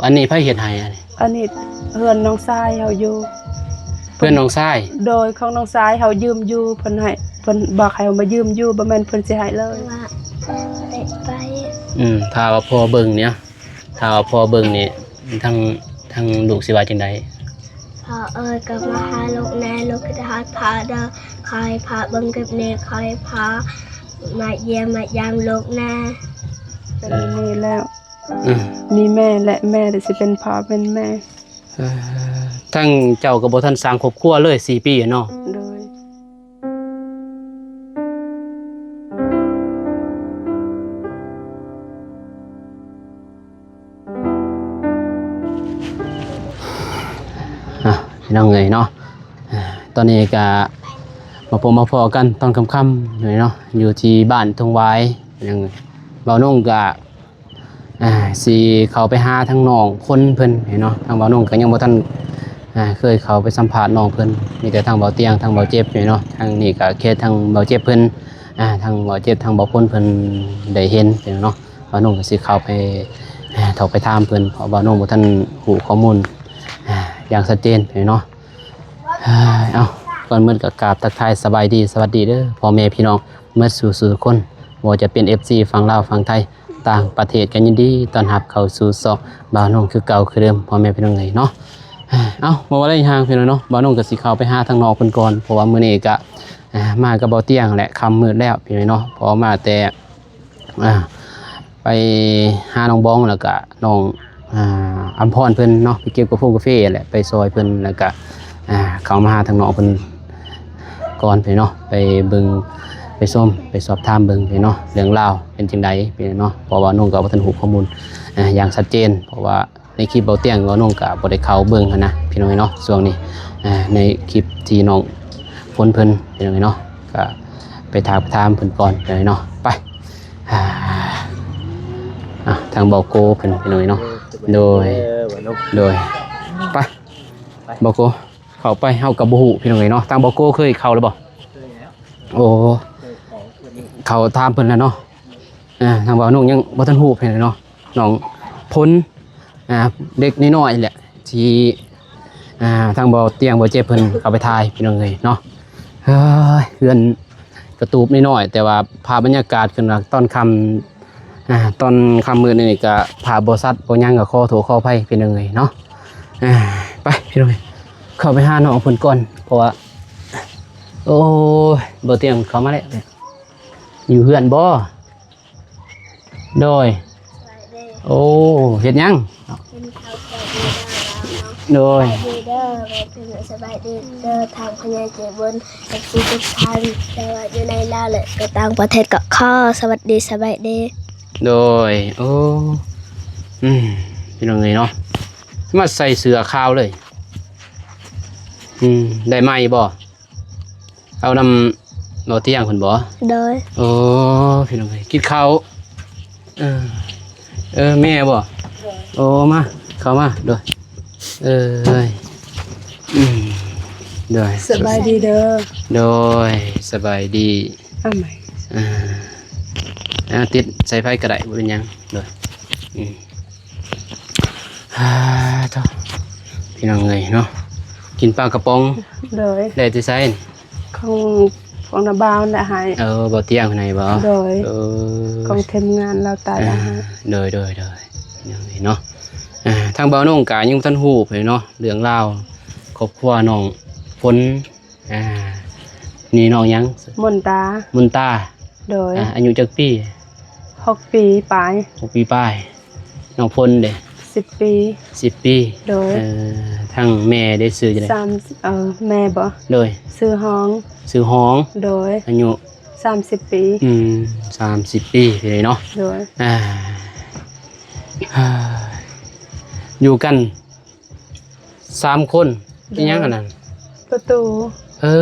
ອັນນີ້ໃຜເຮັດໃຫ້ອັນນີ້? ອັນນີ້ເຮືອນນ້ອງຊາຍເຮົາຢູ່. ເຮືອນນ້ອງຊາຍ? ໂດຍ ຂອງນ້ອງຊາຍເຮົາຢືມຢູ່ ເພິ່ນໃຫ້ ເພິ່ນບອກໃຫ້ເຮົາມາຢືມຢູ່ ບໍ່ແມ່ນເພິ່ນຊິໃຫ້ເລີຍ. ແຕ່ວ່າໄດ້ໄປ. ອືມ ຖ້າວ່າພໍ່ເບິ່ງນີ້ ຖ້າວ່າພໍ່ເບິ່ງນີ້ ທາງ ທາງລູກຊິວ່າຈັ່ງໃດ? ພໍ່ເອີຍ ກໍມາຫາລູກແດ່ ລູກຄິດຮອດພໍ່ເດີ ຂໍໃຫ້ພໍ່ເບິ່ງຄລິບນີ້ ຂໍໃຫ້ພໍ່ມາຢ້ຽມມາຢາມລູກແດ່. ເອີ ມີແລ້ວ ອືມ ມີແມ່ແຫຼະ ແມ່ແຫຼະຊິເປັນພໍ່ເປັນແມ່. ເອີ ທັງເຈົ້າກໍບໍ່ທັນສ້າງຄອບຄົວເລີຍ ສີ່ປີເນາະ. ໂດຍ. ອ່ະ ພີ່ນ້ອງເອີຍເນາະ ອ່າ ຕອນນີ້ກະມາພົບມາພໍ້ກັນຕອນຄ່ຳໆເນາະ ຢູ່ທີ່ບ້ານທົ່ງຫວາຍ. ຍັງ ບ່າວນົງກະ ອ່າ ຊິເຂົ້າໄປຫາທາງນ້ອງພົນເພິ່ນເນາະ. ທາງບ່າວນົງກໍຍັງບໍ່ທັນ ອ່າ ເຄີຍເຂົ້າໄປສຳພາດນ້ອງເພິ່ນ ມີແຕ່ທາງບ່າວຕຽງ ທາງບ່າວເຈັບເນາະ. ທາງນີ້ກໍເຂດທາງບ່າວເຈັບເພິ່ນ ອ່າ ທາງບ່າວເຈັບ ທາງບ່າວພົນເພິ່ນໄດ້ເຫັນເນາະ. ບ່າວນົງກໍຊິເຂົ້າໄປ ອ່າ ຖອກໄປຖາມເພິ່ນ ເພາະບ່າວນົງບໍ່ທັນຮູ້ຂໍ້ມູນ ອ່າ ຢ່າງຊັດເຈນເນາະ. ເອົ້າ ກ່ອນອື່ນກໍກາບທັກທາຍສະບາຍດີ ສະຫວັດດີເດີພໍ່ແມ່ພີ່ນ້ອງໝົດສູ່ໆຄົນ ບໍ່ວ່າຈະເປັນເອັຟຊີຝັ່ງລາວ ຝັ່ງໄທ ຕ່າງປະເທດ ກໍຍິນດີຕ້ອນຮັບເຂົ້າສູ່ຊ່ອງບ່າວນົງຄືເກົ່າຄືເດີມ ພໍ່ແມ່ພີ່ນ້ອງເອີຍເນາະ. ເອົ້າ ບໍ່ວ່າໄລຍະທາງພີ່ນ້ອງເນາະ ບ່າວນົງກໍຊິເຂົ້າໄປຫາທາງນອກເພິ່ນກ່ອນ ເພາະວ່າມື້ນີ້ກໍ ອ່າ ມາກັບບ່າວຕຽງແຫຼະ ຄ່ຳມືດແລ້ວພີ່ນ້ອງເນາະ ເພາະວ່າມາແຕ່ ອ່າ ໄປຫານ້ອງບອງ ແລ້ວກະນ້ອງ ອ່າ ອຳພອນເພິ່ນເນາະ ໄປເກັບກາໂຟງກາເຟແຫຼະ ໄປຊ່ອຍເພິ່ນ ແລ້ວກະ ອ່າ ເຂົ້າມາຫາທາງນ້ອງເພິ່ນກ່ອນໄປເນາະ ໄປເບິ່ງ ໄປຊົມ ໄປສອບຖາມເບິ່ງໄປເນາະ ເລື່ອງລາວເປັນຈັ່ງໃດໄປເນາະ ເພາະວ່ານ້ອງກໍບໍ່ທັນຮູ້ຂໍ້ມູນ ອ່າ ຢ່າງຊັດເຈນ ເພາະວ່າ ໃນຄລິບເບົາຕຽງເບົານົງກະບໍ່ໄດ້ເຂົ້າເບິ່ງຫັ້ນນະພີ່ນ້ອງເອີຍເນາະ ຊ່ວງນີ້ ອ່າ ໃນຄລິບທີ່ນ້ອງຝົນເພິ່ນພີ່ນ້ອງເອີຍເນາະ ກະໄປຖາມ ໄປຖາມເພິ່ນກ່ອນພີ່ນ້ອງເອີຍເນາະ ໄປ ອ່າ ອ່າ ທາງເບົາໂກເພິ່ນພີ່ນ້ອງເອີຍເນາະ ໂດຍ ໂດຍ ໄປ ເບົາໂກ ເຂົ້າໄປ ເຮົາກໍບໍ່ຮູ້ພີ່ນ້ອງເອີຍເນາະ ທາງເບົາໂກເຄີຍເຂົ້າແລ້ວບໍ່? ໂອ້ ເຂົ້າຖາມເພິ່ນແລ້ວເນາະ ອ່າ ທາງບ່າວນົງຍັງບໍ່ທັນຮູ້ເພິ່ນເນາະ ນ້ອງພົນ ອ່າ ເດັກນ້ອຍໆແຫຼະ ທີ່ ອ່າ ທາງເບົາຕຽງເບົາເຈັບເພິ່ນເຂົ້າໄປຖ່າຍພີ່ນ້ອງເອີຍເນາະ ເຮີ້ຍ ເຮືອນກະຕູບນ້ອຍໆ ແຕ່ວ່າພາບບັນຍາກາດຂຶ້ນວ່າຕອນຄ່ຳ ອ່າ ຕອນຄ່ຳມືດນີ້ກະພາບບໍ່ຊັດບໍ່ຫຍັງ ກະຂໍໂທດຂໍອະໄພພີ່ນ້ອງເອີຍເນາະ ອ່າ ໄປພີ່ນ້ອງເອີຍ ເຂົ້າໄປຫານ້ອງເພິ່ນກ່ອນ ເພາະວ່າ ໂອ້ຍ ເບົາຕຽງເຂົ້າມາແລ້ວ ຢູ່ເຮືອນບໍ່? ໂດຍ ສະບາຍດີ ໂອ້ ເຮັດຫຍັງ? ກິນເຂົ້າສະບາຍດີເດີ ໂດຍ ສະບາຍດີເດີ ສະບາຍດີເດີ ທາງຜູ້ໃຫຍ່ໃຈບຸນ ເອັຟຊີທຸກທ່ານ ແຕ່ວ່າຢູ່ໃນລາວ ແລະ ກໍຕ່າງປະເທດ ກໍຂໍສະຫວັດດີ ສະບາຍດີ ໂດຍ ໂອ້ ອືມ ພີ່ນ້ອງເອີຍເນາະ ມາໃສ່ເສື້ອຂາວເລີຍ ອືມ ໄດ້ໃໝ່ບໍ່? ເອົານຳບໍ່ຕຽງເພິ່ນບໍ່? ໂດຍ ໂອ້ ພີ່ນ້ອງເອີຍ ກິນເຂົ້າ ເອີ ເອີ ແມ່ບໍ່? ໂດຍ ໂອ້ ມາ ເຂົ້າມາ ໂດຍ ເອີຍ ອືມ ໂດຍ ສະບາຍດີເດີ ໂດຍ ສະບາຍດີ ເອົາໃໝ່ ອ່າ ອ່າ ຕິດສາຍໄຟກໍໄດ້ ບໍ່ເປັນຫຍັງ ໂດຍ ອືມ. ອ່າ ໂທ້ ພີ່ນ້ອງເອີຍເນາະ ກິນປາກະປ໋ອງ ໂດຍ ໄດ້ແຕ່ໃສ? ຂອງພວກນ້າບ່າວແຫຼະໃຫ້ ເອີ ບໍ່ຕຽງໃຫ້ບໍ່? ໂດຍ ເອີ ຂອງທີມງານລາວໃຕ້ ອ່າ ໃຫ້ ໂດຍ ໂດຍ ໂດຍ ພີ່ນ້ອງເອີຍເນາະ ອ່າ ທາງບ່າວນົງກະຍັງບໍ່ທັນຮູ້ເລີຍເນາະ ເລື່ອງລາວຄອບຄົວນ້ອງຝົນ ອ່າ ນີ້ນ້ອງຫຍັງ? ມົນຕາ ມົນຕາ ໂດຍ ອ່າ ອາຍຸຈັກປີ? ຫົກປີປາຍ ຫົກປີປາຍ ນ້ອງຝົນເດ? ສິບປີ ສິບປີ ໂດຍ ເອີ ທາງແມ່ເດ ຊື່ຈັ່ງໃດ? ສາມ ເອີ ແມ່ບໍ່? ໂດຍ ຊື່ຮອງ ຊື່ຮອງ ໂດຍ ອາຍຸ ສາມສິບປີ ອືມ ສາມສິບປີເລີຍເນາະ ໂດຍ ອ່າ ຢູ່ກັນ ສາມຄົນ ໂດຍ ອີຫຍັງອັນນັ້ນ? ປະຕູ ເອີ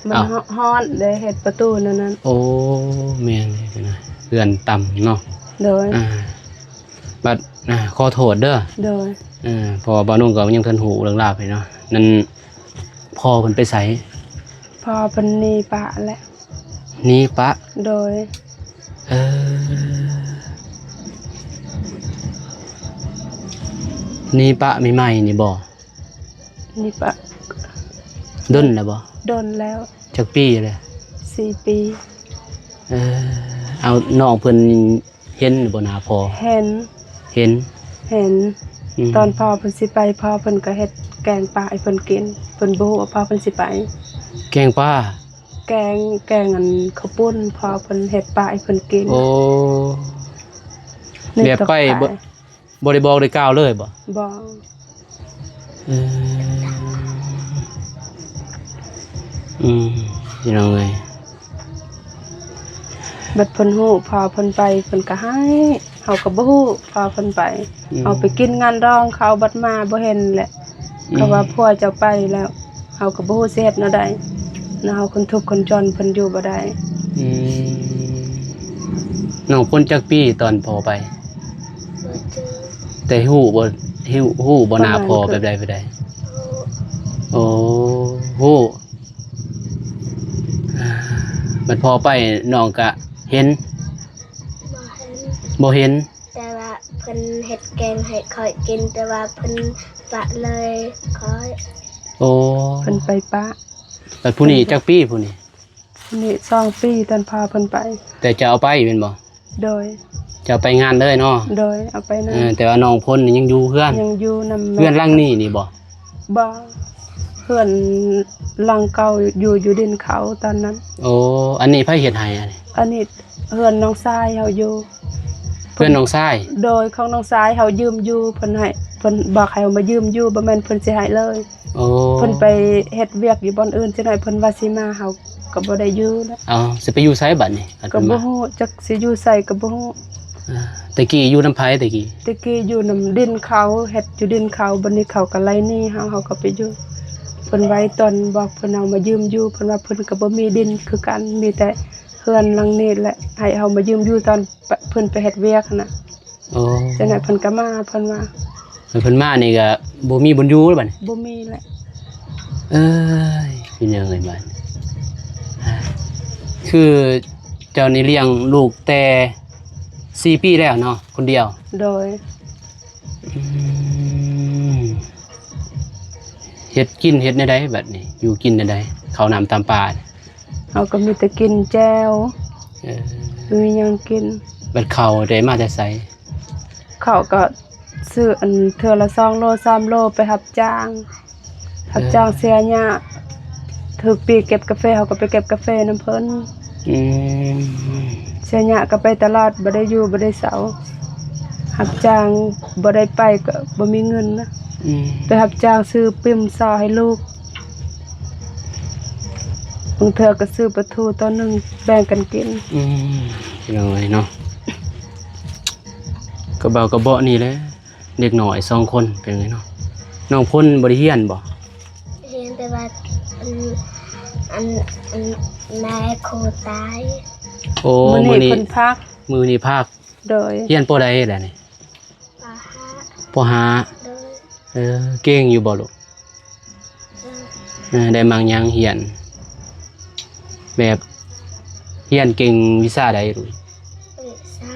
ມັນ ເອົ້າ ຮ້ອນ ໄດ້ເຮັດປະຕູນັ້ນ ໂອ້ ແມ່ນເນາະ ເຮືອນຕ່ຳເນາະ ໂດຍ ອ່າ ບັດ ອ່າ ຂໍໂທດເດີ ໂດຍ ເອີ ເພາະວ່າບ່າວນົງກໍຍັງທັນຮູ້ເລື່ອງລາວເນາະ ນັ້ນ ພໍ່ເພິ່ນໄປໃສ? ພໍ່ເພິ່ນໜີປະແຫຼະ ໜີປະ ໂດຍ ເອີ ເອີ ນີ້ປະໃໝ່ໆນີ້ບໍ່? ນີ້ປະ ດົນແລ້ວບໍ່? ດົນແລ້ວ. ຈັກປີແລ້ວ? ສີ່ປີ. ເອີ ເອົາ ນ້ອງເພິ່ນເຫັນບໍ່ໜ້າພໍ່? ເຫັນ. ເຫັນ? ເຫັນ. ອືມ. ຕອນພໍ່ເພິ່ນຊິໄປ ພໍ່ເພິ່ນກໍເຮັດແກງປາໃຫ້ເພິ່ນກິນ. ເພິ່ນບໍ່ຮູ້ວ່າພໍ່ເພິ່ນຊິໄປ. ແກງປາ? ແກງ ແກງອັນເຂົ້າປຸ້ນ ພໍ່ເພິ່ນເຮັດປາໃຫ້ເພິ່ນກິນ. ໂອ້ ແບບໄປ ນີ້ຕົກປາ ບໍ່ ບໍ່ໄດ້ບອກໄດ້ກ່າວເລີຍບໍ່? ບໍ່. ເອີ ອືມ ພີ່ນ້ອງເອີຍ ບັດເພິ່ນຮູ້ພໍ່ເພິ່ນໄປ ເພິ່ນກໍຮ້າຍ ເຮົາກໍບໍ່ຮູ້ພໍ່ເພິ່ນໄປ. ອືມ. ເຮົາໄປກິນງານດອງເຂົາ ບັດມາບໍ່ເຫັນແຫຼະ. ອືມ. ເຂົາວ່າຜົວເຈົ້າໄປແລ້ວ ເຮົາກໍບໍ່ຮູ້ຊິເຮັດແນວໃດ ແນວເຮົາຄົນທຸກຄົນຈົນ ເພິ່ນຢູ່ບໍ່ໄດ້. ອືມ. ນ້ອງພົ້ນຈັກປີຕອນພໍ່ໄປ? ບໍ່ຈື່. ແຕ່ຮູ້ບໍ່ ຮູ້ ຮູ້ບໍ່ໜ້າພໍ່ແບບໃດ ແບບໃດ? ຮູ້. ໂອ້ ຮູ້. ບັດພໍ່ໄປນ້ອງກະເຫັນ? ບໍ່ເຫັນ. ບໍ່ເຫັນ? ແຕ່ວ່າເພິ່ນເຮັດແກງໃຫ້ຂ້ອຍກິນ ແຕ່ວ່າເພິ່ນປະເລີຍຂ້ອຍ. ໂອ້ ເພິ່ນໄປປະ. ແລ້ວຜູ້ນີ້ຈັກປີຜູ້ນີ້? ຜູ້ນີ້ສອງປີຕອນພາເພິ່ນໄປ. ແຕ່ຈະເອົາໄປແມ່ນບໍ່? ໂດຍ. ຈະເອົາໄປງານເລີຍເນາະ? ໂດຍ ເອົາໄປນຳ. ເອີ ແຕ່ວ່ານ້ອງພົ້ນນີ້ຍັງຢູ່ເຮືອນ? ຍັງຢູ່ນຳແມ່. ເຮືອນຫຼັງນີ້ນີ້ບໍ່? ບໍ່ ເຮືອນຫຼັງເກົ່າຢູ່ ຢູ່ດິນເຂົາຕອນນັ້ນ. ໂອ້ ອັນນີ້ໃຜເຮັດໃຫ້ອັນນີ້? ອັນນີ້ເຮືອນນ້ອງຊາຍເຮົາຢູ່. ເພື່ອນນ້ອງຊາຍ? ໂດຍ ຂອງນ້ອງຊາຍເຮົາຢືມຢູ່ ເພິ່ນໃຫ້ ເພິ່ນບອກໃຫ້ເຮົາມາຢືມຢູ່ ບໍ່ແມ່ນເພິ່ນຊິໃຫ້ເລີຍ. ໂອ້ ເພິ່ນໄປເຮັດວຽກຢູ່ບ່ອນອື່ນ ຈັກໜ້ອຍເພິ່ນວ່າຊິມາ ເຮົາກໍບໍ່ໄດ້ຢູ່ແລ້ວ. ເອົາ ຊິໄປຢູ່ໃສບັດນີ້? ກໍບໍ່ຮູ້ ຈັກຊິຢູ່ໃສກໍບໍ່ຮູ້. ອ່າ ແຕ່ກີ້ຢູ່ນຳໃຜແຕ່ກີ້? ແຕ່ກີ້ຢູ່ນຳດິນເຂົາ ເຮັດຢູ່ດິນເຂົາ ບັດນີ້ເຂົາກໍໄລ່ໜີເຮົາ ເຮົາກໍໄປຢູ່. ເພິ່ນໄວ້ຕອນບອກເພິ່ນເອົາມາຢືມຢູ່ ເພິ່ນວ່າເພິ່ນກໍບໍ່ມີດິນຄືກັນ ມີແຕ່ ເຮືອນຫຼັງນີ້ແຫຼະ ໃຫ້ເຮົາມາຢືມຢູ່ຕອນ ເພິ່ນໄປເຮັດວຽກຫັ້ນນະ. ໂອ້ ຈັ່ງໃດເພິ່ນກໍມາ ເພິ່ນວ່າ ເພິ່ນມານີ້ກໍບໍ່ມີບ່ອນຢູ່ແລ້ວບັດນີ້? ບໍ່ມີແຫຼະ. ເອີຍ ເປັນຫຍັງເອີຍບັດ ຄືເຈົ້ານີ້ລ້ຽງລູກແຕ່ສີ່ປີແລ້ວເນາະ ຄົນດຽວ? ໂດຍ. ອືມ ເຮັດກິນເຮັດແນວໃດບັດນີ້? ຢູ່ກິນແນວໃດ? ເຂົ້ານ້ຳຕຳປາ? ເຮົາກໍມີແຕ່ກິນແຈ່ວ. ເອີ ບໍ່ມີຫຍັງກິນ. ບັດເຂົ້າໄດ້ມາແຕ່ໃສ? ເຂົ້າກໍຊື້ອັນເທື່ອລະສອງໂລ ສາມໂລ ໄປຮັບຈ້າງ. ຮັບຈ້າງເສຍຫຍ້າ ຖືກປີເກັບກາເຟ ເຮົາກໍໄປເກັບກາເຟນຳເພິ່ນ. ອືມ ເສຍຫຍ້າກໍໄປຕະຫຼອດ ບໍ່ໄດ້ຢູ່ບໍ່ໄດ້ເຊົາ ຮັບຈ້າງ ບໍ່ໄດ້ໄປກໍບໍ່ມີເງິນນະ. ອືມ ໄປຮັບຈ້າງຊື້ປິ້ມຊໍໃຫ້ລູກ ບາງເທື່ອກໍຊື້ປາທູໂຕໜຶ່ງແບ່ງກັນກິນ. ອືມ ພີ່ນ້ອງເອີຍເນາະ ກະເບົາກະເບາະນີ້ແຫຼະ. ເດັກນ້ອຍສອງຄົນເປັນໄງເນາະ? ນ້ອງພົ້ນບໍ່ໄດ້ຮຽນບໍ່? ຮຽນ ແຕ່ວ່າອັນ ອັນ ອັນ ນາຍຄູຕາຍ. ໂອ້ ມື້ນີ້ ມື້ນີ້ເພິ່ນພັກ ມື້ນີ້ພັກ. ໂດຍ. ຮຽນ ປໍໃດແລ້ວນີ້? ປໍຫ້າ. ປໍຫ້າ. ໂດຍ. ເອີ ເກັ່ງຢູ່ບໍ່ລູກ? ເອີ ໄດ້ມັກຫຍັງຮຽນ? ແບບຮຽນເກັ່ງວິຊາໃດລູກ? ວິຊາ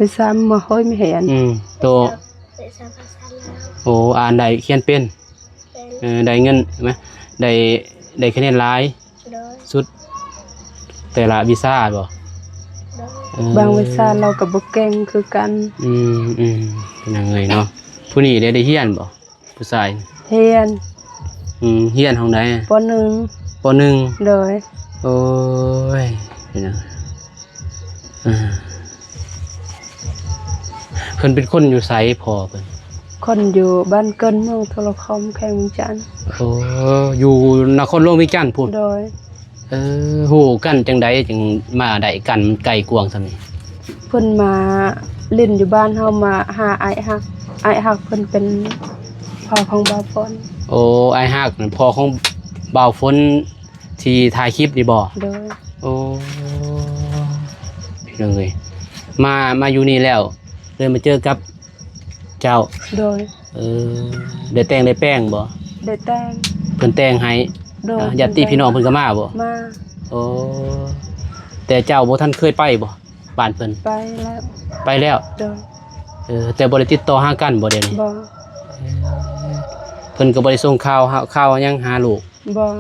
ວິຊາບໍ່ຄ່ອຍມີຮຽນ. ອືມ ໂຕ ວິຊາ ວິຊາພາສາລາວ. ໂອ້ ອ່ານໄດ້ຂຽນເປັນ? ເປັນ. ເອີ ໄດ້ເງິນ ໄດ້ ໄດ້ຄະແນນຫຼາຍ? ໂດຍ. ສຸດແຕ່ລະວິຊາບໍ່? ໂດຍ. ເອີ ບາງວິຊາລາວກໍບໍ່ເກັ່ງຄືກັນ. ອືມ ອືມ ເປັນຫຍັງເອີຍເນາະ? ຜູ້ນີ້ໄດ້ ໄດ້ຮຽນບໍ່? ຜູ້ຊາຍ ຮຽນ. ອືມ ຮຽນຫ້ອງໃດ? ປໍໜຶ່ງ. ປໍໜຶ່ງ. ໂດຍ. ໂອ້ຍ ເປັນຫຍັງ? ເອີ ເພິ່ນເປັນຄົນຢູ່ໃສ ພໍ່ເພິ່ນ? ຄົນຢູ່ບ້ານເກີນ ເມືອງໂທລະຄອມ ແຂວງວຽງຈັນ. ໂອ້ ຢູ່ນະຄອນຫຼວງວຽງຈັນພຸ້ນ? ໂດຍ. ເອີ ຮູ້ກັນຈັ່ງໃດຈຶ່ງມາໄດ້ກັນ ໄກກວາງສ່ຳນີ້? ເພິ່ນມາຫຼິ້ນຢູ່ບ້ານເຮົາ ມາຫາອ້າຍຮັກ. ອ້າຍຮັກເພິ່ນເປັນພໍ່ຂອງບ່າວຝົນ. ໂອ້ ອ້າຍຮັກນັ້ນພໍ່ຂອງບ່າວຝົນທີ່ຖ່າຍຄລິບນີ້ບໍ່? ໂດຍ. ໂອ້ ພີ່ນ້ອງເອີຍ ມາ ມາຢູ່ນີ້ແລ້ວ ເລີຍມາເຈີກັບ ເຈົ້າ. ໂດຍ. ເອີ ໄດ້ແຕ່ງໄດ້ແປງບໍ່? ໄດ້ແຕ່ງ. ເພິ່ນແຕ່ງໃຫ້? ໂດຍ. ອ່າ ຍາດຕິພີ່ນ້ອງເພິ່ນກໍມາບໍ່? ມາ. ໂອ້ ແຕ່ເຈົ້າບໍ່ທັນເຄີຍໄປບໍ່ ບ້ານເພິ່ນ? ໄປແລ້ວ. ໄປແລ້ວ? ໂດຍ. ເອີ ແຕ່ບໍ່ໄດ້ຕິດຕໍ່ຫາກັນບໍ່ດຽວນີ້? ບໍ່. ເພິ່ນກໍບໍ່ໄດ້ສົ່ງຂ່າວຫາ ຂ່າວຫຍັງຫາລູກ? ບໍ່.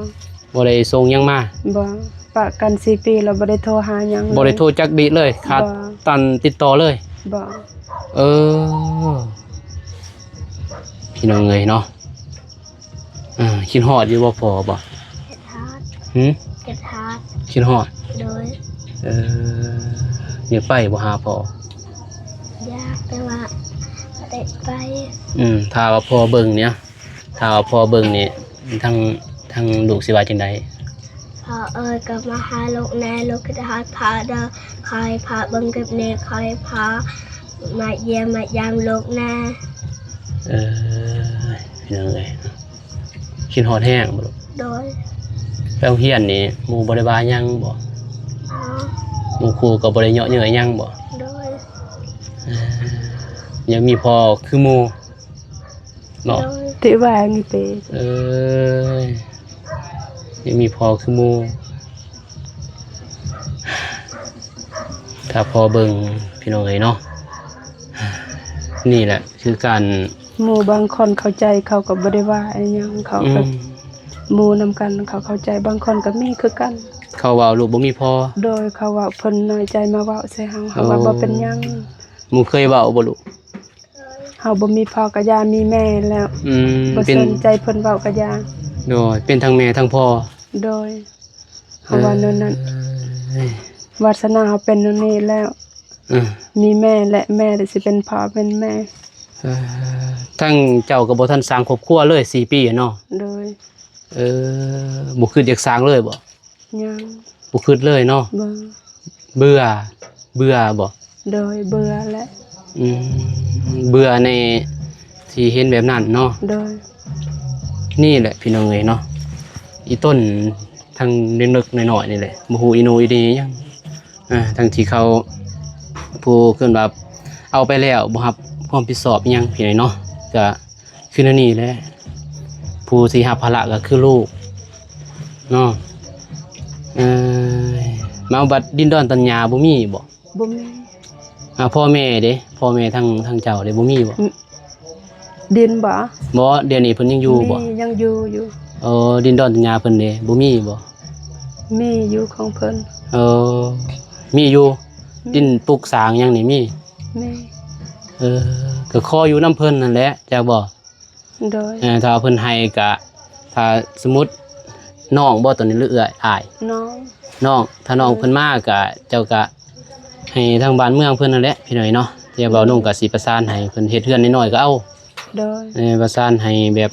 ບໍ່ໄດ້ສົ່ງຫຍັງມາ? ບໍ່. ປະກັນສີ່ປີແລ້ວ ບໍ່ໄດ້ໂທຫາຫຍັງເລີຍ. ບໍ່ໄດ້ໂທຈັກດີ້ເລີຍ? ຂາດ ບໍ່. ການຕິດຕໍ່ເລີຍ? ບໍ່. ເອີ ພີ່ນ້ອງເອີຍເນາະ. ອ່າ ຄິດຮອດຢູ່ບໍ່ພໍ່ບໍ່? ຄິດຮອດ. ຫື? ຄິດຮອດ. ຄິດຮອດ? ໂດຍ. ເອີ ຢາກໄປບໍ່ຫາພໍ່? ຢາກ ແຕ່ວ່າບໍ່ໄດ້ໄປ. ອືມ ຖ້າວ່າພໍ່ເບິ່ງນີ້ ຖ້າວ່າພໍ່ເບິ່ງນີ້ ທາງ ທາງລູກຊິວ່າຈັ່ງໃດ? ພໍ່ເອີຍ ກັບມາຫາລູກແດ່ ລູກຄິດຮອດພໍ່ເດີ ຂໍໃຫ້ພໍ່ເບິ່ງຄລິບນີ້ ຂໍໃຫ້ພໍ່ມາຢ້ຽມມາຢາມລູກແດ່. ເອີ ພີ່ນ້ອງເອີຍ ຄິດຮອດແຮງບໍ່ລູກ? ໂດຍ. ໄປໂຮງຮຽນນີ້ ໝູ່ບໍ່ໄດ້ວ່າຫຍັງບໍ່? ບໍ່. ໝູ່ຄູກໍບໍ່ໄດ້ເຍາະເຍີ້ຍຫຍັງບໍ່? ໂດຍ. ເອີ ຍັງມີພໍ່ຄືໝູ່ເນາະ? ໂດຍ. ຕິວ່າມີເປ. ເອີ ຍັງມີພໍ່ຄືໝູ່. ຖ້າພໍ່ເບິ່ງ ພີ່ນ້ອງເອີຍເນາະ ນີ້ແຫຼະຄືການ ໝູ່ບາງຄົນເຂົ້າໃຈ ເຂົາກໍບໍ່ໄດ້ວ່າອີ່ຫຍັງ ເຂົາກໍ ອືມ ໝູ່ນຳກັນເຂົາເຂົ້າໃຈ ບາງຄົນກໍມີຄືກັນ. ເຂົາເວົ້າລູກບໍ່ມີພໍ່? ໂດຍ ເຂົາເວົ້າ ເພິ່ນນ້ອຍໃຈມາເວົ້າໃສ່ເຮົາ ເຮົາວ່າ ໂອ້ ບໍ່ເປັນຫຍັງ. ໝູ່ເຄີຍເວົ້າບໍ່ລູກ? ເຮົາບໍ່ມີພໍ່ກໍຢ່າ ມີແມ່ແລ້ວ. ອືມ ບໍ່ ເປັນ ສົນໃຈເພິ່ນເວົ້າກໍຢ່າ. ໂດຍ ເປັນທັງແມ່ທັງພໍ່. ໂດຍ. ເຮົາວ່າແນວນັ້ນ ເອີຍ ວາດສະໜາເຮົາເປັນແນວນີ້ແລ້ວ. ເອີ ມີແມ່ແຫຼະ ແມ່ແຫຼະຊິເປັນພໍ່ເປັນແມ່. ເອີ ທັງເຈົ້າກໍບໍ່ທັນສ້າງຄອບຄົວເລີຍ ສີ່ປີເນາະ? ໂດຍ. ເອີ ບໍ່ຄິດຢາກສ້າງເລີຍບໍ່? ຍັງ. ບໍ່ຄິດເລີຍເນາະ? ບໍ່. ເບື່ອ ເບື່ອບໍ່? ໂດຍ ເບື່ອແຫຼະ. ອືມ ເບື່ອໃນທີ່ເຫັນແບບນັ້ນເນາະ? ໂດຍ. ນີ້ແຫຼະ ພີ່ນ້ອງເອີຍເນາະ ອີ່ຕົນທັງເດັກນ້ອຍໆນີ້ແຫຼະ ບໍ່ຮູ້ອີ່ໜູອີ່ດີຫຍັງ ອ່າ ທັງທີ່ເຂົາ ຜູ້ເອີ້ນວ່າເອົາໄປແລ້ວ ບໍ່ຮັບຄວາມຜິດຊອບຫຍັງ ພີ່ນ້ອງເນາະ ກະຄືແນວນີ້ແຫຼະ ຜູ້ທີ່ຮັບພາລະກໍຄືລູກເນາະ. ເອີຍ ມາບັດດິນດອນຕັນຍາບໍ່ມີບໍ່? ບໍ່ມີ. ອ່າ ພໍ່ແມ່ເດ? ພໍ່ແມ່ທາງ ທາງເຈົ້າເດ ບໍ່ມີບໍ່? ອືມ ດິນບໍ່? ບໍ່ ດຽວນີ້ເພິ່ນຍັງຢູ່ບໍ່? ມີ ຍັງຢູ່ຢູ່. ເອີ ດິນດອນຕັນຍາເພິ່ນເດ ບໍ່ມີບໍ່? ມີຢູ່ຂອງເພິ່ນ. ເອີ ມີຢູ່. ອືມ ດິນປຸກສ້າງຫຍັງນີ້ມີ? ມີ. ເອີ ກໍຂໍຢູ່ນຳເພິ່ນຫັ້ນແຫຼະ ຈັກບໍ່? ໂດຍ. ເອີ ຖ້າເພິ່ນໃຫ້ກະ ຖ້າສົມມຸດ ນ້ອງບໍ່ ຕອນນີ້ ຫຼືເອື້ອຍ ອ້າຍ? ນ້ອງ. ນ້ອງ. ຖ້ານ້ອງ ໂດຍ ເພິ່ນມາກະ ເຈົ້າກະໃຫ້ທາງບ້ານເມືອງເພິ່ນນັ້ນແຫຼະ ພີ່ນ້ອງເນາະ. ດຽວບ່າວນົງກະຊິປະສານໃຫ້ເພິ່ນເຮັດເຮືອນນ້ອຍໆກໍເອົາ. ໂດຍ. ເອີ ປະສານໃຫ້ແບບ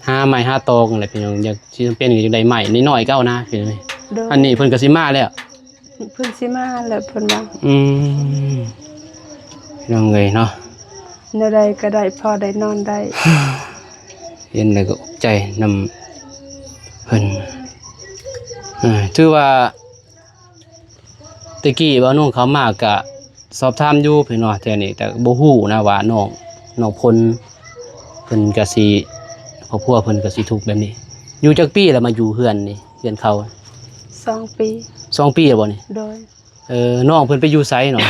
ຫາໄມ້ຫາຕອກນັ້ນແຫຼະ ພີ່ນ້ອງ. ຢາກ ຊິຈຳເປັນກໍຢາກໄດ້ໄມ້ນ້ອຍໆກໍເອົານະ ພີ່ນ້ອງ. ໂດຍ. ອັນນີ້ເພິ່ນກໍຊິມາແລ້ວ. ເພິ່ນຊິມາແລ້ວເພິ່ນວ່າ. ອືມ ພີ່ນ້ອງເອີຍເນາະ ແນວໃດກໍໄດ້ ພໍໄດ້ນອນໄດ້. ເຫັນແລ້ວກໍອົກໃຈນຳເພິ່ນ. ເອີ ຖືວ່າແຕ່ກີ້ບ່າວນົງເຂົ້າມາກະສອບຖາມຢູ່ພີ່ນ້ອງ ແຖວນີ້ ແຕ່ບໍ່ຮູ້ນະວ່ານ້ອງ ນ້ອງພົນ ເພິ່ນກະຊິ ຄອບຄົວເພິ່ນກະຊິທຸກແບບນີ້. ຢູ່ຈັກປີແລ້ວມາຢູ່ເຮືອນນີ້? ຮຽນເຂົ້າ ສອງປີ. ສອງປີແລ້ວບໍ່ນີ້? ໂດຍ. ເອີ ນ້ອງເພິ່ນໄປຢູ່ໃສນ້ອງ?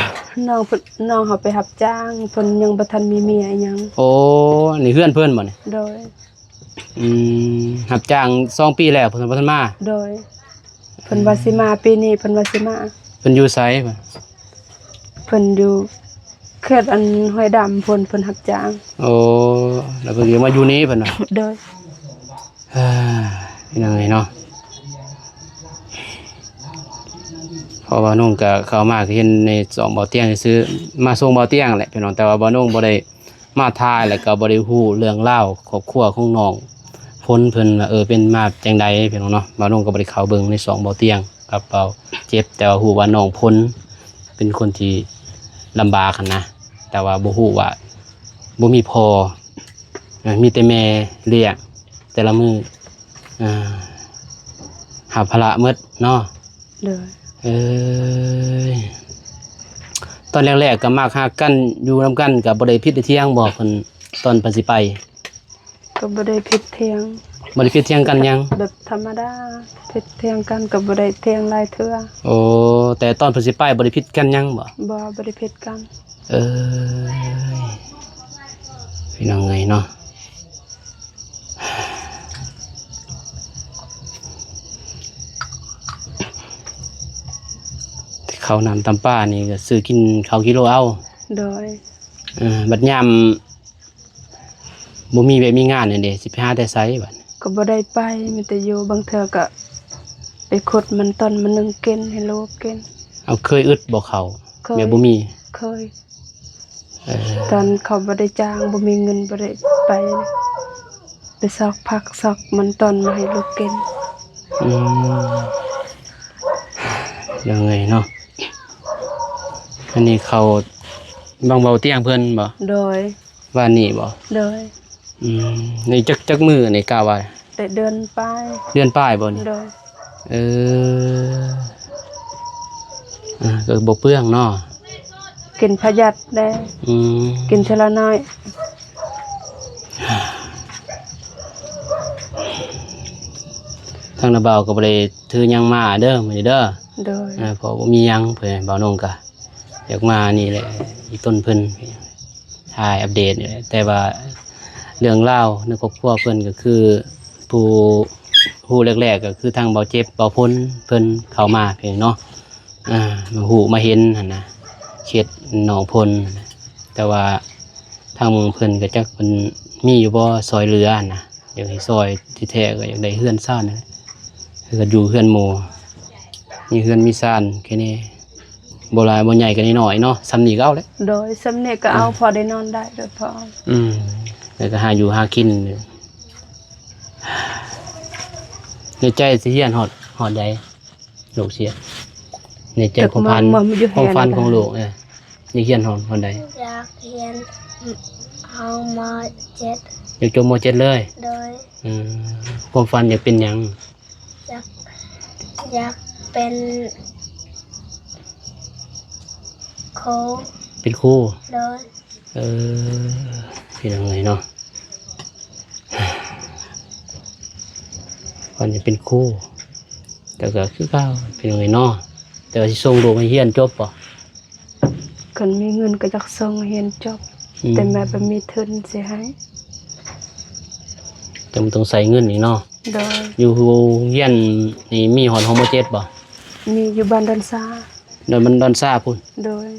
ນ້ອງເພິ່ນ ນ້ອງເຮົາໄປຮັບຈ້າງ ເພິ່ນຍັງບໍ່ທັນມີເມຍອີ່ຫຍັງ. ໂອ້ ນີ້ເຮືອນເພິ່ນບໍ່ນີ້? ໂດຍ. ອືມ ຮັບຈ້າງສອງປີແລ້ວ ເພິ່ນບໍ່ທັນມາ? ໂດຍ. ເພິ່ນວ່າຊິມາປີນີ້ ເພິ່ນວ່າຊິມາ. ເພິ່ນຢູ່ໃສ? ເພິ່ນຢູ່ເຂດອັນຫ້ວຍດຳພຸ້ນ ເພິ່ນຮັບຈ້າງ. ໂອ້ ແລ້ວເພິ່ນກໍມາຢູ່ນີ້ເພິ່ນວ່າ? ໂດຍ. ເອີ ພີ່ນ້ອງເອີຍເນາະ ເພາະວ່ານ້ອງກໍເຂົ້າມາກໍເຫັນໃນຊ່ອງເບົາຕຽງຊື່ໆ ມາສົ່ງເບົາຕຽງແຫຼະພີ່ນ້ອງ ແຕ່ວ່າບ່າວນົງບໍ່ໄດ້ມາຖ່າຍ ແລ້ວກໍບໍ່ໄດ້ຮູ້ເລື່ອງລາວຄອບຄົວຂອງນ້ອງພົນເພິ່ນວ່າ ເອີ ເປັນມາຈັ່ງໃດພີ່ນ້ອງເນາະ. ບ່າວນົງກໍບໍ່ໄດ້ເຂົ້າເບິ່ງໃນຊ່ອງເບົາຕຽງກັບເບົາເຈັບ ແຕ່ວ່າຮູ້ວ່ານ້ອງພົນເປັນຄົນທີ່ລຳບາກຫັ້ນນະ ແຕ່ວ່າບໍ່ຮູ້ວ່າບໍ່ມີພໍ່ ເອີ ມີແຕ່ແມ່ລ້ຽງ ແຕ່ລະມື້ ເອີ ຮັບພາລະໝົດເນາະ. ໂດຍ. ເອີຍ ຕອນແລກໆກໍມັກຮັກກັນ ຢູ່ນຳກັນ ກໍບໍ່ໄດ້ຜິດໄດ້ຖຽງບໍ່ ເພິ່ນ ຕອນເພິ່ນຊິໄປ? ກໍບໍ່ໄດ້ຜິດຖຽງ. ບໍ່ໄດ້ຜິດຖຽງກັນຫຍັງ? ແບບທຳມະດາ ຜິດຖຽງກັນກໍບໍ່ໄດ້ຖຽງຫຼາຍເທື່ອ. ໂອ້ ແຕ່ຕອນເພິ່ນຊິໄປ ບໍ່ໄດ້ຜິດກັນຫຍັງບໍ່? ບໍ່ ບໍ່ໄດ້ຜິດກັນ. ເອີຍ ພີ່ນ້ອງເອີຍເນາະ ເຂົ້ານ້ຳຕຳປານີ້ກໍຊື້ກິນເຂົ້າກິໂລເອົາ. ໂດຍ. ເອີ ບັດຍາມບໍ່ມີວຽກມີງານນີ້ເດ ຊິໄປຫາແຕ່ໃສບັດ? ກໍບໍ່ໄດ້ໄປ ມີແຕ່ຢູ່ ບາງເທື່ອກໍໄປຂຸດມັນຕອນມາໜຶ້ງກິນໃຫ້ລູກກິນ. ເອົາ ເຄີຍອຶດບໍ່ເຂົ້າ? ເຄີຍ. ແບບບໍ່ມີ? ເຄີຍ. ເອີ ຕອນເຂົາບໍ່ໄດ້ຈ້າງ ບໍ່ມີເງິນ ບໍ່ໄດ້ໄປ ໄປຊອກຜັກຊອກມັນຕອນມາໃຫ້ລູກກິນ. ອືມ ຍັງໄງເນາະ ອັນນີ້ເຂົ້າບັງເບົາຕຽງເພິ່ນບໍ່? ໂດຍ. ວານນີ້ບໍ່? ໂດຍ. ອືມ ນີ້ຈັກ ຈັກມື້ນີ້ ກະວ່າ ໄດ້ເດືອນປາຍ. ເດືອນປາຍບໍ່ນີ້? ໂດຍ. ເອີ ເອີ ກໍບໍ່ເປືອງເນາະ ກິນປະຢັດແດ່. ອືມ ກິນເທື່ອລະໜ້ອຍ. ທາງນ້າບ່າວກໍບໍ່ໄດ້ຖືຫຍັງມາເດີມື້ນີ້ເດີ. ໂດຍ. ເອີ ເພາະບໍ່ມີຫຍັງ ເພາະບ່າວນົງກະ ຢາກມານີ້ແຫຼະ ອີຕົນເພິ່ນ ຖ່າຍອັບເດດນີ້ແຫຼະ ແຕ່ວ່າເລື່ອງລາວໃນຄອບຄົວເພິ່ນກໍຄື ຜູ້ຮູ້ແລກໆ ກໍຄືທາງເບົາເຈັບ ເບົາພົນ ເພິ່ນເຂົ້າມາເນາະ ອ່າ ມາຮູ້ມາເຫັນຫັ້ນນະ ເຂດໜອງພົນ ແຕ່ວ່າທາງເພິ່ນກໍຈັກເພິ່ນມີຢູ່ບໍ່ ຊ່ອຍເຫຼືອຫັ້ນນະ. ຢາກໃຫ້ຊ່ອຍ ທີ່ແທ້ກໍຢາກໄດ້ເຮືອນຊານນັ້ນແຫຼະ ເຮືອນຢູ່ເຮືອນໝູ່ ມີເຮືອນມີຊານແຄ່ນີ້ ບໍ່ຫຼາຍບໍ່ໃຫຍ່ກໍນ້ອຍໆເນາະ ສ່ຳນີ້ກໍເອົາແຫຼະ. ໂດຍ. ສ່ຳນີ້ກໍເອົາ ເອີ ພໍໄດ້ນອນໄດ້ ໂດຍ ພໍ. ອືມ ແລ້ວກໍຫາຢູ່ຫາກິນ. ໃນໃຈຊິຮຽນຮອດ ຮອດໃດ? ລູກເສຍ ໃນໃຈຄວາມຝັນ ຄວາມຝັນຂອງລູກ ເອີ ຢາກຮຽນຮອດ ຮອດໃດ? ຢາກຮຽນຮອດ ມ.ເຈັດ. ຢາກຈົບ ມ.ເຈັດ ເລີຍ? ໂດຍ. ເອີ ຄວາມຝັນຢາກເປັນຫຍັງ? ຢາກ ຢາກເປັນຄູ. ເປັນຄູ? ໂດຍ. ເອີ ພີ່ນ້ອງເອີຍເນາະ ເພິ່ນຈະເປັນຄູ ແຕ່ກໍຄືເກົ່າ ພີ່ນ້ອງເອີຍເນາະ ແຕ່ວ່າຊິສົ່ງລູກໃຫ້ຮຽນຈົບບໍ່? ຄັນມີເງິນກໍຢາກສົ່ງຮຽນຈົບ ອືມ ແຕ່ແມ່ບໍ່ມີທຶນຊິໃຫ້ ແຕ່ມັນຕ້ອງໃຊ້ເງິນອີກເນາະ. ໂດຍ. ຢູ່ໂຮງຮຽນນີ້ມີຮອດຫ້ອງ ມ.ເຈັດ ບໍ່? ມີ ຢູ່ບ້ານດອນຊາ. ດອນ ມັນດອນຊາພຸ້ນ? ໂດຍ.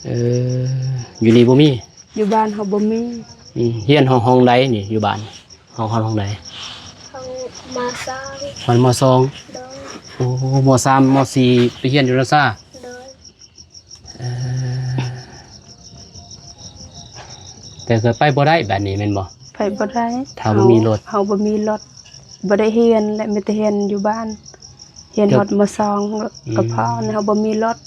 ເອີ ຢູ່ນີ້ບໍ່ມີ? ຢູ່ບ້ານເຮົາບໍ່ມີ. ອືມ ຮຽນຫ້ອງ ຫ້ອງໃດນີ້ ຢູ່ບ້ານ? ຮອດຫ້ອງໃດ? ຫ້ອງ ມ.ສອງ. ຮອດ ມ.ສອງ. ໂດຍ. ໂອ້ ມ.ສາມ ມ.ສີ່ ໄປຮຽນຢູ່ລາວຊາ? ໂດຍ. ເອີ ແຕ່ກໍໄປບໍ່ໄດ້ບາດນີ້ແມ່ນບໍ່? ໄປບໍ່ໄດ້ ຖ້າບໍ່ມີລົດ. ເຮົາ ເຮົາບໍ່ມີລົດ. ບໍ່ໄດ້ຮຽນ ແລະ ມີແຕ່ຮຽນຢູ່ບ້ານ ຮຽນຮອດ ມ.ສອງ ກໍພໍ. ອືມ ເຮົາບໍ່ມີລົດ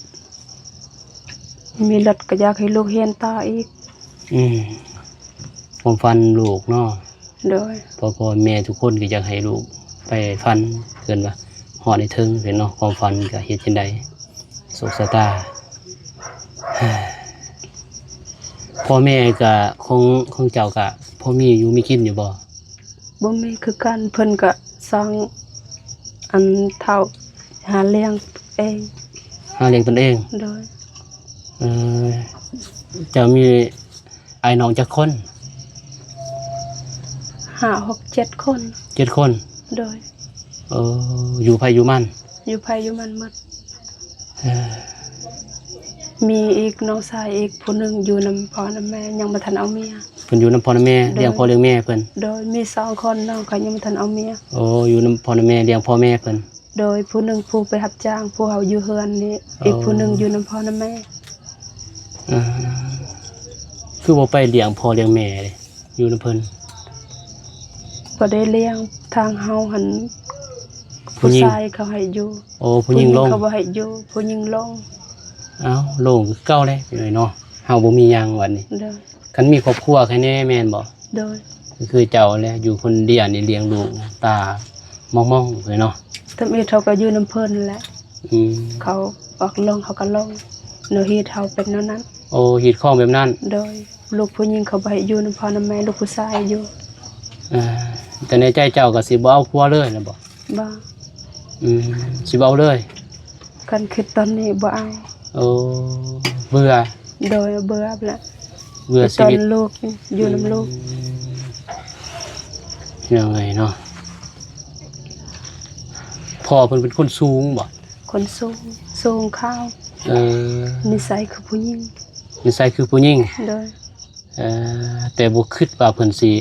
ມີລົດກໍຢາກໃຫ້ລູກຮຽນຕໍ່ອີກ. ອືມ ຄວາມຝັນລູກເນາະ. ໂດຍ. ພໍ່ ພໍ່ແມ່ທຸກຄົນກໍຢາກໃຫ້ລູກໄປຝັນ ເອີ້ນວ່າຮອດໃຫ້ເຖິງເນາະ ຄວາມຝັນກໍເຮັດຈັ່ງໃດ ໂຊກຊະຕາ. ພໍ່ແມ່ກໍຂອງ ຂອງເຈົ້າກໍພໍມີຢູ່ມີກິນຢູ່ບໍ່? ບໍ່ມີຄືກັນ ເພິ່ນກໍຊ່າງອັນເຖົ້າຫາລ້ຽງເອງ. ຫາລ້ຽງຕົນເອງ? ໂດຍ. ເອີ ເຈົ້າມີອ້າຍນ້ອງຈັກຄົນ? ຫ້າ ຫົກ ເຈັດ ຄົນ. ເຈັດ ຄົນ? ໂດຍ. ເອີ ຢູ່ໃຜຢູ່ມັນ? ຢູ່ໃຜຢູ່ມັນໝົດ. ເອີ ມີອີກນ້ອງຊາຍອີກຜູ້ໜຶ່ງຢູ່ນຳພໍ່ນຳແມ່ ຍັງບໍ່ທັນເອົາເມຍ. ເພິ່ນຢູ່ນຳພໍ່ນຳແມ່. ໂດຍ. ລ້ຽງພໍ່ລ້ຽງແມ່ເພິ່ນ. ໂດຍ. ມີສອງຄົນ ນ້ອງເຂົາຍັງບໍ່ທັນເອົາເມຍ. ໂອ້ ຢູ່ນຳພໍ່ນຳແມ່ ລ້ຽງພໍ່ແມ່ເພິ່ນ. ໂດຍ. ຜູ້ໜຶ່ງຜູ້ໄປຮັບຈ້າງ ຜູ້ເຮົາຢູ່ເຮືອນນີ້. ອໍ. ອີກຜູ້ໜຶ່ງຢູ່ນຳພໍ່ນຳແມ່. ເອີ ຄືບໍ່ໄປລ້ຽງພໍ່ລ້ຽງແມ່ເດ? ຢູ່ນຳເພິ່ນ. ບໍ່ໄດ້ລ້ຽງ ທາງເຮົາຫັ້ນ ຜູ້ຍິງ ຜູ້ຊາຍເຂົາໃຫ້ຢູ່. ໂອ້ ຜູ້ຍິງລົງ. ຜູ້ຍິງເຂົາບໍ່ໃຫ້ຢູ່ ຜູ້ຍິງລົງ. ອ້າວ ໂລ່ງຄືເກົ່າແຫຼະເນາະ ເຮົາບໍ່ມີຫຍັງບັດນີ້. ໂດຍ. ຄັນມີຄອບຄົວໃຄແນ່ແມ່ນບໍ່? ໂດຍ. ຄືເຈົ້າແຫຼະ ຢູ່ຄົນດຽວນີ້ລ້ຽງລູກຕາມອງໆເລີຍເນາະ. ທຳອິດເຮົາກໍຢູ່ນຳເພິ່ນແຫຼະ. ອືມ. ເຂົາອອກລົງເຮົາກໍລົງ ແນວຮີດເຮົາເປັນແນວນັ້ນ. ໂອ້ ຮີດຄອງແບບນັ້ນ. ໂດຍ. ລູກຜູ້ຍິງເຂົາບໍ່ໃຫ້ຢູ່ນຳພໍ່ນຳແມ່ ລູກຜູ້ຊາຍຢູ່. ເອີ ແຕ່ໃນໃຈເຈົ້າກໍຊິບໍ່ເອົາຜົວເລີຍແມ່ນບໍ່? ບໍ່. ອືມ ຊິບໍ່ເອົາເລີຍ? ຄັນຄິດຕອນນີ້ບໍ່ເອົາ. ໂອ້ ເບື່ອ. ໂດຍ ເບື່ອແລ້ວ. ເບື່ອຊີວິດ ຢູ່ນຳລູກ ຢູ່ນຳລູກ ອືມ ພີ່ນ້ອງເອີຍເນາະ. ພໍ່ເພິ່ນເປັນຄົນສູງບໍ່? ຄົນສູງ ສູງຂາວ ເອີ ນິໄສຄືຜູ້ຍິງ ນິໄສຄືຜູ້ຍິງ ໂດຍ ເອີ ແຕ່ບໍ່ຄິດວ່າເພິ່ນຊິ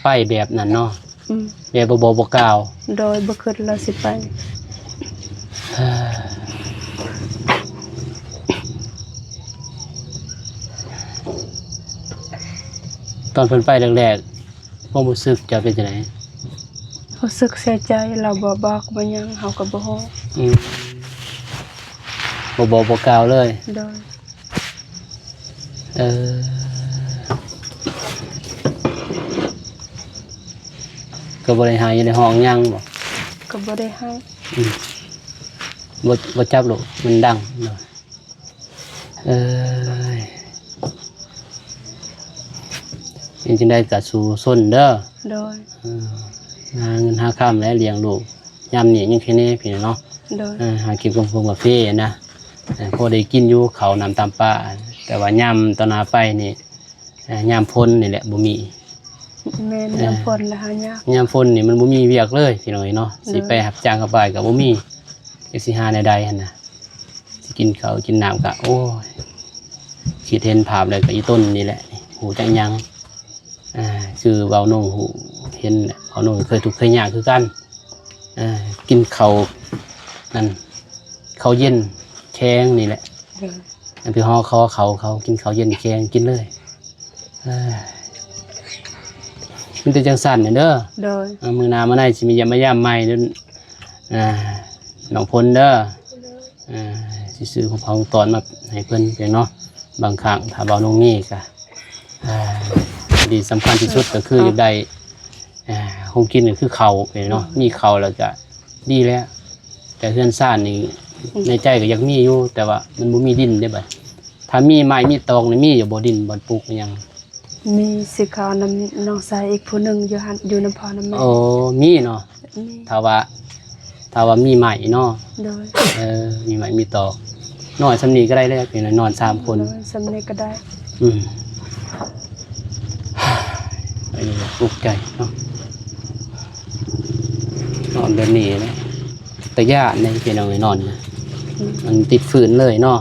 ໄປແບບນັ້ນເນາະ ອືມ ແບບບໍ່ບອກບໍ່ກ່າວ ໂດຍ ບໍ່ຄິດວ່າຊິໄປ ຕອນເພິ່ນໄປແລກໆ ຄວາມຮູ້ສຶກເຈົ້າເປັນຈັ່ງໃດ? ຮູ້ສຶກເສຍໃຈ ລາວບໍ່ບອກບໍ່ຫຍັງ ເຮົາກໍບໍ່ຮູ້ ອືມ ບໍ່ບອກບໍ່ກ່າວເລີຍ ໂດຍ ເອີ ກໍບໍ່ໄດ້ໄຫ້ໄດ້ຮ້ອງຫຍັງບໍ່? ກໍບໍ່ໄດ້ໄຫ້ ອືມ ບໍ່ ບໍ່ຈັບລູກ ມັນດັງເນາະ ເອີຍ ເປັນຈັ່ງໃດກໍສູ້ຊົນເດີ ໂດຍ ເອີ ຫາເງິນຫາຄຳ ແລະ ລ້ຽງລູກ ຍາມນີ້ຍັງແຄ່ນີ້ພີ່ນ້ອງເນາະ ໂດຍ ເອີ ຫາກິນກັບເພິ່ນກາເຟນະ ເອີ ພໍໄດ້ກິນຢູ່ເຂົ້ານ້ຳຕຳປາ ແຕ່ວ່າຍາມຕອນໜ້າໄປນີ້ ເອີ ຍາມຝົນນີ້ແຫຼະບໍ່ມີ ແມ່ນ ເອີ ຍາມຝົນລະຫາຍາກ ຍາມຝົນນີ້ມັນບໍ່ມີວຽກເລີຍພີ່ນ້ອງເອີຍເນາະ ໂດຍ ຊິໄປຮັບຈ້າງຮັບບາຍກໍບໍ່ມີ ຈັກຊິຫາແນວໃດຫັ້ນນະ ຊິກິນເຂົ້າກິນນ້ຳກະ ໂອ້ຍ ຄິດເຫັນພາບແລ້ວກະອີ່ຕົນນີ້ແຫຼະ ຮູ້ຈັກຫຍັງ ອ່າ ຄືເວົ້າໜຸ່ງຮູ້ເຫັນແຫຼະ ເວົ້າໜຸ່ງເຄີຍທຸກເຄີຍຍາກຄືກັນ ອ່າ ກິນເຂົ້ານັ້ນ ເຂົ້າເຢັນແຂງນີ້ແຫຼະ ໂດຍ ອັນໄປຫໍ່ຄໍເຂົາ ເຂົາກິນເຂົ້າເຢັນແຂງກິນເລີຍ ເອີຍ ມີແຕ່ຈັ່ງຊັ້ນເດີ ໂດຍ ເອີ ມື້ໜ້າມາໃນຊິມາຢ້ຽມມາຢາມໃໝ່ເດີ ອ່າ ນ້ອງພົນເດີ ໂດຍ ອ່າ ຊິຊື້ຂອງຝາກຂອງຕ້ອນມາໃຫ້ເພິ່ນເນາະ ບາງຄັ້ງຖ້າເວົ້ານ້ອງມີກະ ອ່າ ທີ່ສຳຄັນທີ່ສຸດກໍຄືຢາກໄດ້ ອ່າ ຂອງກິນກໍຄືເຂົ້າເນາະ ອືມ ມີເຂົ້າແລ້ວກະດີແລ້ວ ແຕ່ເຮືອນຊານນີ້ ອືມ ໃນໃຈກໍຢາກມີຢູ່ ແຕ່ວ່າມັນບໍ່ມີດິນເດ້ບັດ ຖ້າມີໄມ້ມີຕອກນີ້ ມີຢູ່ບໍ່ດິນບ່ອນປູກອີ່ຫຍັງ? ມີ ຊິຂໍນຳນ້ອງຊາຍອີກຜູ້ໜຶ່ງຢູ່ຫັ້ນ ຢູ່ນຳພໍ່ນຳແມ່ ໂອ້ ມີເນາະ ມີ ຖ້າວ່າ ຖ້າວ່າມີໄມ້ເນາະ ໂດຍ ເອີ ມີໄມ້ມີຕອກ ນ້ອຍສ່ຳນີ້ກໍໄດ້ແລ້ວ ພີ່ນ້ອງ ນອນສາມຄົນ ໂດຍ ສ່ຳນີ້ກໍໄດ້ ອືມ ເອີ ອຸກໃຈເນາະ ນອນແບບນີ້ແຫຼະ ຕາຢ້ານເດ້ ພີ່ນ້ອງເອີຍ ນອນ ອືມ ມັນຕິດຟືນເລີຍເນາະ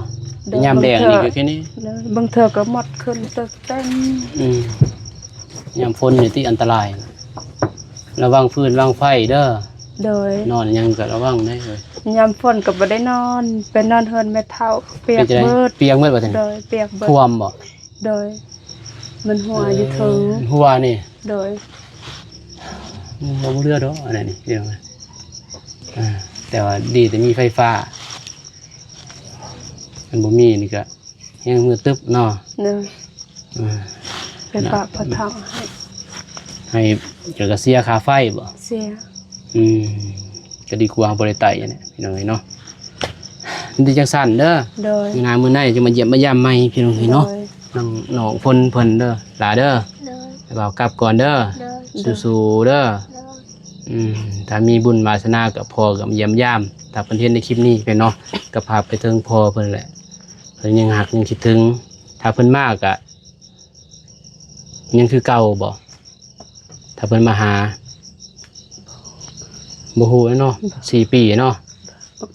ໂດຍ ຍາມແລ້ງນີ້ກໍຄືນີ້ ໂດຍ ບາງເທື່ອກໍໝົດຂຶ້ນຕຶກເຕັມ ອືມ ຍາມຝົນນີ້ຕິອັນຕະລາຍ ລະວັງຟືນວັງໄຟເດີ ໂດຍ ນອນຫຍັງກໍລະວັງເດີ ຍາມຝົນກໍບໍ່ໄດ້ນອນ ໄປນອນເຮືອນແມ່ເຖົ້າ ປຽກເບິດ ເປັນຈັ່ງໃດ? ປຽກເບິດບໍ່? ໂດຍ ປຽກເບິດ ຖ້ວມບໍ່? ໂດຍ ມັນຮົ່ວຢູ່ເທິງ ເອີ ຮົ່ວນີ້ ໂດຍ ບໍ່ເຫຼືອດອກອັນນັ້ນນີ້ ພີ່ນ້ອງ ອ່າ ແຕ່ວ່າດີແຕ່ມີໄຟຟ້າ ມັນບໍ່ມີນີ້ກະ ແຮງມືຕຶບເນາະ ໂດຍ ອ່າ ໄປຝາກພໍ່ເຖົ້າໃຫ້ ໃຫ້ ແລ້ວກໍເສຍຄ່າໄຟບໍ່? ເສຍ ອືມ ກໍດີກວ່າບໍ່ໄດ້ໄຕ້ແຫຼະ ພີ່ນ້ອງເອີຍເນາະ ມີແຕ່ຈັ່ງຊັ້ນເດີ ໂດຍ ມື້ໜ້າມື້ໃນຈຶ່ງມາຢ້ຽມມາຢາມໃໝ່ ພີ່ນ້ອງເອີຍເນາະ ໂດຍ ນ້ອງ ນ້ອງພົນເພິ່ນເດີ ຫຼ້າເດີ ໂດຍ ບ່າວກັບກ່ອນເດີ ໂດຍ ສູ້ໆເດີ ໂດຍ ອືມ ຖ້າມີບຸນວາສະໜາກໍພໍ່ກໍມາຢ້ຽມຢາມ ຖ້າເພິ່ນເຫັນໃນຄລິບນີ້ເພິ່ນເນາະ ກໍຝາກໄປເຖິງພໍ່ເພິ່ນແຫຼະ ເພິ່ນຍັງຮັກຍັງຄິດເຖິງ ຖ້າເພິ່ນມາກະຍັງຄືເກົ່າບໍ່? ຖ້າເພິ່ນມາຫາ ບໍ່ຮູ້ແຫຼະເນາະ ບໍ່ ສີ່ປີເນາະ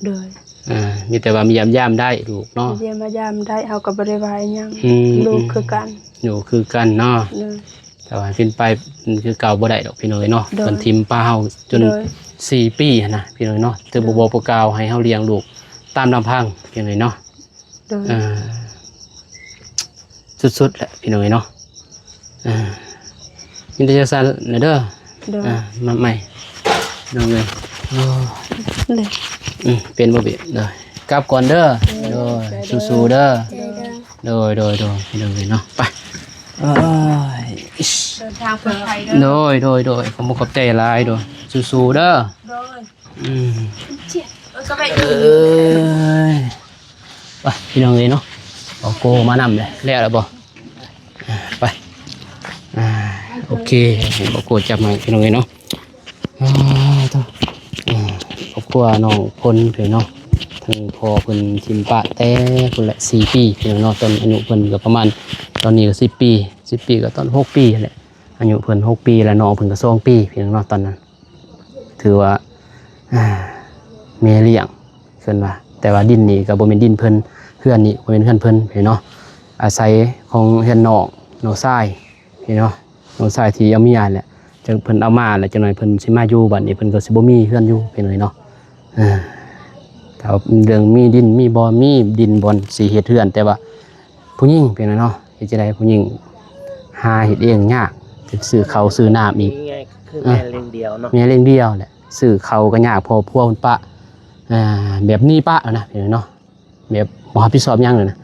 ໂດຍ ອ່າ ມີແຕ່ວ່າມາຢ້ຽມຢາມໄດ້ລູກເນາະ ມາຢ້ຽມມາຢາມໄດ້ ເຮົາກໍບໍ່ໄດ້ວ່າອີ່ຫຍັງ ອືມ ລູກຄືກັນ ລູກຄືກັນເນາະ ໂດຍ ແຕ່ວ່າເປັນໄປຄືເກົ່າບໍ່ໄດ້ດອກ ພີ່ນ້ອງເອີຍເນາະ ໂດຍ ເພິ່ນຖິ້ມປະເຮົາຈົນ ໂດຍ ສີ່ປີຫັ້ນນະ ພີ່ນ້ອງເນາະ ຖືບໍ່ບອກບໍ່ກ່າວໃຫ້ເຮົາລ້ຽງລູກຕາມລຳພັງ ພີ່ນ້ອງເອີຍເນາະ ໂດຍ ອ່າ ສຸດໆແຫຼະພີ່ນ້ອງເອີຍເນາະ ອ່າ ມີແຕ່ຈັ່ງຊັ້ນແຫຼະເດີ ໂດຍ ອ່າ ມາໃໝ່ ພີ່ນ້ອງເອີຍ ໂອ້ ໂດຍ ອືມ ເປັນບໍ່ເປັນ ໂດຍ ກັບກ່ອນເດີ ໂດຍ ໂດຍ ໂດຍ ສູ້ໆເດີ ໂດຍ ໂດຍ ໂດຍ ໂດຍ ພີ່ນ້ອງເອີຍເນາະ ໄປ ເດີນທາງປອດໄພເດີ ໂດຍ ໂດຍ ໂດຍ ຂອບຄຸນຂອບໃຈຫຼາຍ ໂດຍ ສູ້ໆເດີ ໂດຍ ອືມ ເອີ ເອີ ໄປພີ່ນ້ອງເອີຍເນາະ ເອົາໂກມານຳເດ້ ແລ້ວແລ້ວບໍ່ ໄປ ອ່າ ໂອເຄ ເຫັນບໍ່ ໂກຈັບໃຫ້ພີ່ນ້ອງເອີຍເນາະ ອ່າ ໂທ້ ອ່າ ຄອບຄົວນ້ອງພົນເພິ່ນເນາະ ທັງພໍ່ເພິ່ນຖິ້ມປະແຕ່ພຸ້ນແຫຼະ ສີ່ປີພີ່ນ້ອງເນາະ ຕອນອາຍຸເພິ່ນກໍປະມານ ຕອນນີ້ກໍສິບປີ ສິບປີກໍຕອນຫົກປີຫັ້ນແຫຼະ ອາຍຸເພິ່ນຫົກປີ ແລະນ້ອງເພິ່ນກໍສອງປີ ພີ່ນ້ອງເນາະ. ຕອນນັ້ນຖືວ່າ ອ່າ ແມ່ລ້ຽງ ເພິ່ນວ່າ ແຕ່ວ່າດິນນີ້ກໍບໍ່ແມ່ນດິນເພິ່ນ ເຮືອນນີ້ບໍ່ແມ່ນເຮືອນເພິ່ນ ພີ່ນ້ອງເນາະ ອາໄສຂອງເຮືອນນ້ອງ ນ້ອງຊາຍ ພີ່ນ້ອງເນາະ. ນ້ອງຊາຍທີ່ເອົາເມຍແຫຼະ ຈັ່ງເພິ່ນເອົາມາແລ້ວ ຈັກໜ່ອຍເພິ່ນຊິມາຢູ່ ບັດນີ້ເພິ່ນກໍຊິບໍ່ມີເຮືອນຢູ່ ພີ່ນ້ອງເອີຍເນາະ. ເອີ ຖ້າເລື່ອງມີດິນມີບ່ອນ ມີດິນບ່ອນຊິເຮັດເຮືອນ ແຕ່ວ່າຜູ້ຍິງ ພີ່ນ້ອງເນາະ ເຮັດຈັ່ງໃດ ຜູ້ຍິງຫາເຮັດເອງຍາກ ຊື້ເຂົ້າຊື້ນ້ຳອີກ ຄືແມ່ລ້ຽງດຽວເນາະ ແມ່ລ້ຽງດຽວແຫຼະ ຊື້ເຂົ້າກໍຍາກ ເພາະຜົວເພິ່ນປະ ອ່າ ແບບໜີປະນະ ພີ່ນ້ອງເນາະ. ແບບບໍ່ຮັບຜິດຊອບຫຍັງເລີຍນະ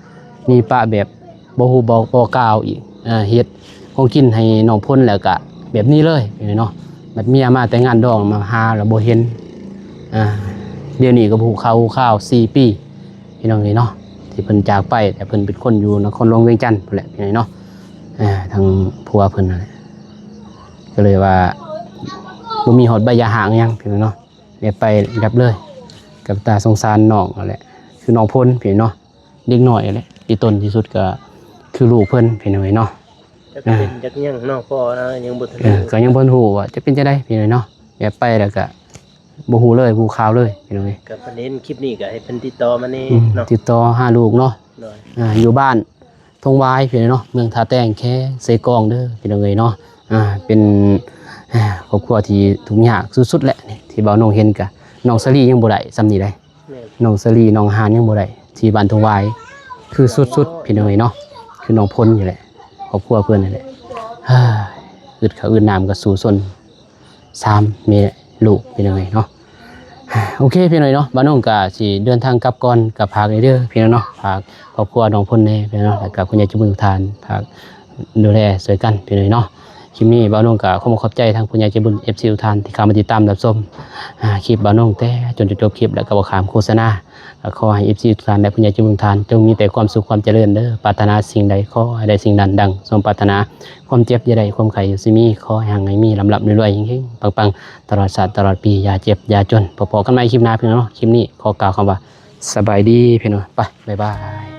ໜີປະແບບບໍ່ຮູ້ບອກບໍ່ກ່າວອີກ ເຮັດຂອງກິນໃຫ້ນ້ອງພົນແລ້ວກະແບບນີ້ເລີຍເນາະ. ບັດເມຍມາແຕ່ງງານດອງມາຫາແລ້ວບໍ່ເຫັນ ດຽວນີ້ກໍບໍ່ຮູ້ຂ່າວຮູ້ຄາວ ສີ່ປີ ພີ່ນ້ອງເອີຍເນາະ ທີ່ເພິ່ນຈາກໄປ ແຕ່ເພິ່ນເປັນຄົນຢູ່ນະຄອນຫຼວງວຽງຈັນພຸ້ນແຫຼະ ພີ່ນ້ອງເອີຍເນາະ. ທາງຜົວເພິ່ນນັ້ນແຫຼະ ກໍເລີຍວ່າບໍ່ມີຮອດໃບຢ່າຮ້າງຫຍັງ ພີ່ນ້ອງເນາະ. ແບບໄປແບບເລີຍ ກໍຕາສົງສານນ້ອງຫັ້ນແຫຼະ ຄືນ້ອງພົນ ພີ່ນ້ອງເນາະ ເດັກນ້ອຍຫັ້ນແຫຼະ ທີ່ຕົນທີ່ສຸດກໍຄືລູກເພິ່ນ ພີ່ນ້ອງເອີຍເນາະ. ຈັກເປັນຈັກຫຍັງເນາະ ພໍ່ນະ ຍັງບໍ່ທັນ ເອີ ຮູ້ ກໍຍັງບໍ່ຮູ້ວ່າຈະເປັນຈັ່ງໃດ ພີ່ນ້ອງເນາະ. ແບບໄປແລ້ວກໍບໍ່ຮູ້ເລີຍ ບໍ່ຮູ້ຂ່າວເລີຍ ພີ່ນ້ອງເອີຍ. ກໍເພິ່ນເຫັນຄລິບນີ້ກໍໃຫ້ເພິ່ນຕິດຕໍ່ມາແດ່ເນາະ ຕິດຕໍ່ຫາລູກເນາະ ໂດຍ ອ່າ ຢູ່ບ້ານ ທົ່ງຫວາຍ ພີ່ນ້ອງເນາະ ເມືອງທ່າແຕງ ແຂວງເຊກອງເດີ ພີ່ນ້ອງເອີຍເນາະ. ອ່າ ເປັນ ອ່າ ຄອບຄົວທີ່ທຸກຍາກສຸດໆແຫຼະ ທີ່ບ່າວນົງເຫັນກະ ນ້ອງສາລີຍັງບໍ່ໄດ້ສ່ຳນີ້ໃດ ແມ່ນ ນ້ອງສາລີ ນ້ອງຫານຍັງບໍ່ໄດ້ ທີ່ບ້ານທົ່ງຫວາຍ ຄືສຸດໆ ພີ່ນ້ອງເອີຍເນາະ ຄືນ້ອງພົນນີ້ແຫຼະ ຄອບຄົວເພິ່ນນີ້ແຫຼະ ອຶດເຂົ້າອຶດນ້ຳກໍສູ້ຊົນ ສາມແມ່ລູກ ພີ່ນ້ອງເອີຍເນາະ. ໂອເຄ ພີ່ນ້ອງເນາະ ບ່າວນົງກະຊິເດີນທາງກັບກ່ອນ ກໍຝາກເດີພີ່ນ້ອງເນາະ ຝາກຄອບຄົວນ້ອງພົນແດ່ພີ່ນ້ອງເນາະ ແລ້ວກໍຜູ້ໃຫຍ່ໃຈບຸນທຸກທ່ານ ຝາກດູແລຊ່ວຍກັນ ພີ່ນ້ອງເນາະ. ຄລິບນີ້ບ່າວນົງກໍຂໍຂອບໃຈທາງຜູ້ໃຫຍ່ໃຈບຸນ ເອັຟຊີ ທຸກທ່ານທີ່ເຂົ້າມາຕິດຕາມຮັບຊົມ ອ່າ ຄລິບບ່າວນົງແຕ່ຈົນຈົນຈົບຄລິບ ແລ້ວກໍບໍ່ຂ້າມໂຄສະນາ. ກໍຂໍໃຫ້ ເອັຟຊີ ທຸກທ່ານ ແລະ ຜູ້ໃຫຍ່ໃຈບຸນທຸກທ່ານ ຈົ່ງມີແຕ່ຄວາມສຸກຄວາມຈະເລີນເດີ ປາດຖະໜາສິ່ງໃດ ຂໍໃຫ້ໄດ້ສິ່ງນັ້ນດັ່ງສົມປາດຖະໜາ ຄວາມເຈັບຢ່າໄດ້ ຄວາມໄຂ້ຢ່າຊິມີ ຂໍໃຫ້ຮັ່ງໃຫ້ມີ ລ່ຳໆລວຍໆ ເຮັງໆປັງໆ ຕະຫຼອດຊາດຕະຫຼອດປີ ຢ່າເຈັບຢ່າຈົນ. ພໍ້ກັນໃໝ່ຄລິບໜ້າພີ່ນ້ອງເນາະ ຄລິບນີ້ຂໍກ່າວຄຳວ່າ ສະບາຍດີພີ່ນ້ອງ ໄປ ບາຍບາຍ.